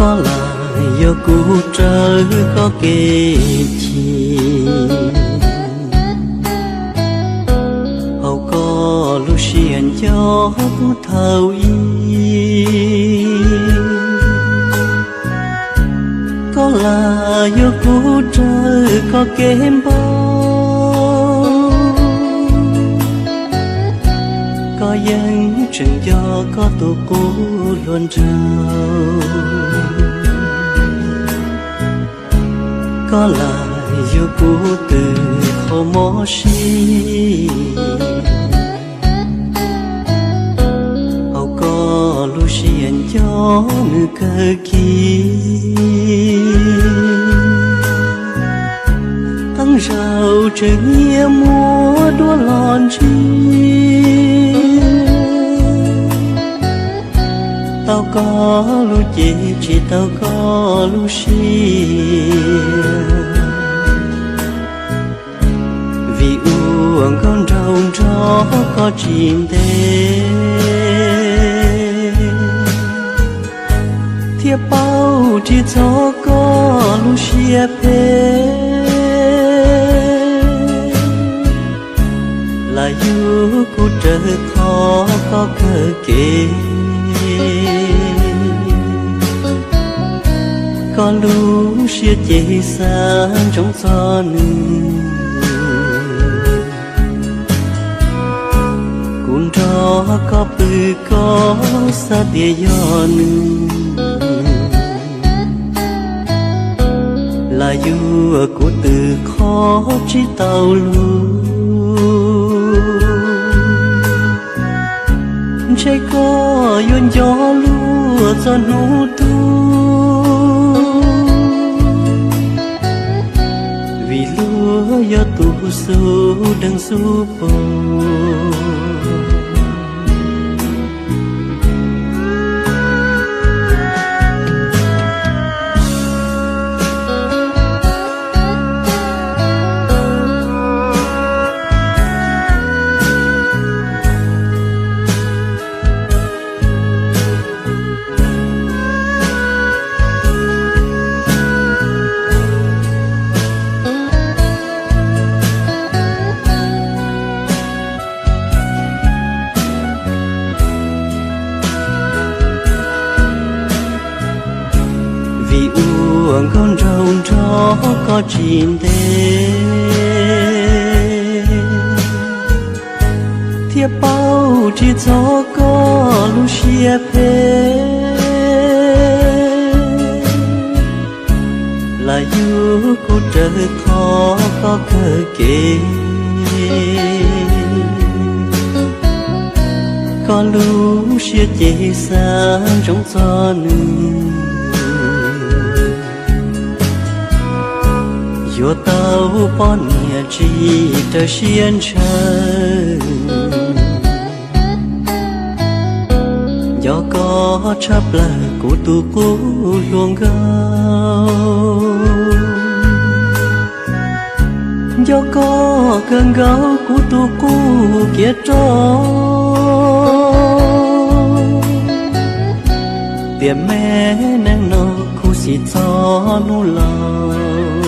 Koj lam yuav kuv raws koj kev chim, hauv koj lub siab nco kuv thaum ub. Koj lam yuav kuv raws koj kev npau, koj yeej tseem nco koj tus qub hluas nraug. Koj lam yuav kuv twb qhov mob siab, hauv koj lub siab nco nws kawg kiag. Qee zaug tseem nyiam muab duab los ntsia, tau koj lub cev tsis tau koj lub siab. Vim ua nkauj nraug nrog koj tsis ntev, thiaj paub tsis txog koj lub siab phem. Lam yuav kuv raws qhov koj kawg kev, koj lub siab ces xav ntsoov txog nws. Kuv nrog koj pw koj xav tias yog nws, lam yuav kuv twb qhov tsis tau luag. Ntshe koj yuav nco luag txog hnub tuag, vim luag yog tus xub deev xub pog. Vim ua nkauj nraug nrog koj tsis ntev, thiaj paub tsis txog koj lub siab phem. Lam yuav kuv raws qhov koj kawg kev, koj lub siab ces xav ntsoov txog nws. Yuav tau poj niam tsis raws siab ntshaw, nco koj tshaj plaws kuv tus qub hluas nkauj. Nco koj kawg nkaus kuv tus qub kiav roj, tiam me neej no khuv xim txog hnub laus.